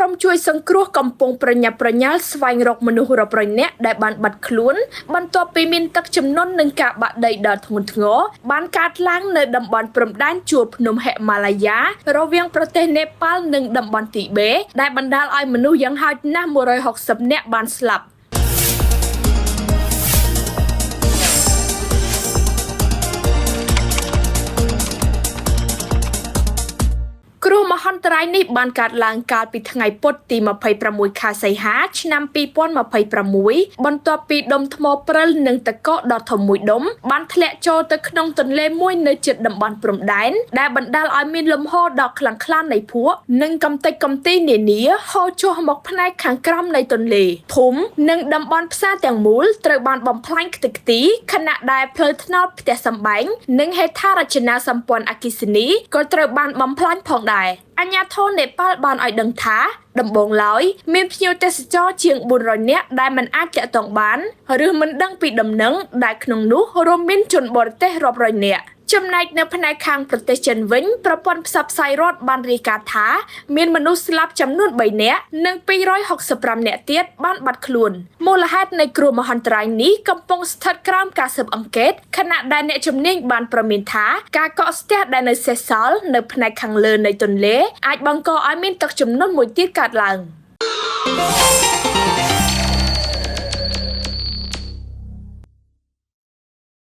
ក្រុមជួយសង្គ្រោះកំពុងប្រញាប់ប្រញាល់ស្វែងរកមនុស្សរាប់រយនាក់ដែលបានបាត់ខ្លួន បន្ទាប់ពីមានទឹកជំនន់និងការបាក់ដីដ៏ធ្ងន់ធ្ងរបានកើតឡើងនៅតំបន់ព្រំដែនជួរភ្នំហិម៉ាឡាយ៉ារវាងប្រទេសនេប៉ាល់និងតំបន់ទីបេដែលបណ្ដាលឲ្យមនុស្សយ៉ាងហោចណាស់160នាក់បានស្លាប់។ គ្រោះមហន្តរាយនេះបានកើតឡើងកាលពីថ្ងៃពុធទី26ខែសីហាឆ្នាំ2026បន្ទាប់ពីដុំថ្មព្រិលនិងទឹកកកដ៏ធំមួយដុំបានធ្លាក់ចូលទៅក្នុងទន្លេមួយនៅជិតតំបន់ព្រំដែនដែលបណ្ដាលឲ្យមានលំហូរដ៏ខ្លាំងក្លានៃភក់និងកំទេចកំទីនានាហូរចុះមកផ្នែកខាងក្រោមនៃទន្លេភូមិនិងតំបន់ផ្សារទាំងមូលត្រូវបានបំផ្លាញខ្ទេចខ្ទីខណៈដែលផ្លូវថ្នល់ផ្ទះសម្បែងនិងហេដ្ឋារចនាសម្ព័ន្ធអគ្គិសនីក៏ត្រូវបានបំផ្លាញផងដែរ។ អាជ្ញាធរនេប៉ាល់បានឲ្យដឹងថាដំបូងឡើយមានភ្ញៀវទេសចរជាង400នាក់ដែលមិនអាចទាក់ទងបានឬមិនដឹងពីដំណឹងដែលក្នុងនោះរួមមានជនបរទេសរាប់រយនាក់។ ចំណែកនៅផ្នែកខាងប្រទេសចិនវិញប្រព័ន្ធផ្សព្វផ្សាយរដ្ឋបានរាយការណ៍ថាមានមនុស្សស្លាប់ចំនួន3នាក់និង265នាក់ទៀតបានបាត់ខ្លួន។ មូលហេតុនៃគ្រោះមហន្តរាយនេះកំពុងស្ថិតក្រោមការស៊ើបអង្កេតខណៈដែលអ្នកជំនាញបានព្រមានថាការកកស្ទះដែលនៅសេសសល់នៅផ្នែកខាងលើនៃទន្លេអាចបង្កឲ្យមានទឹកជំនន់មួយទៀតកើតឡើង។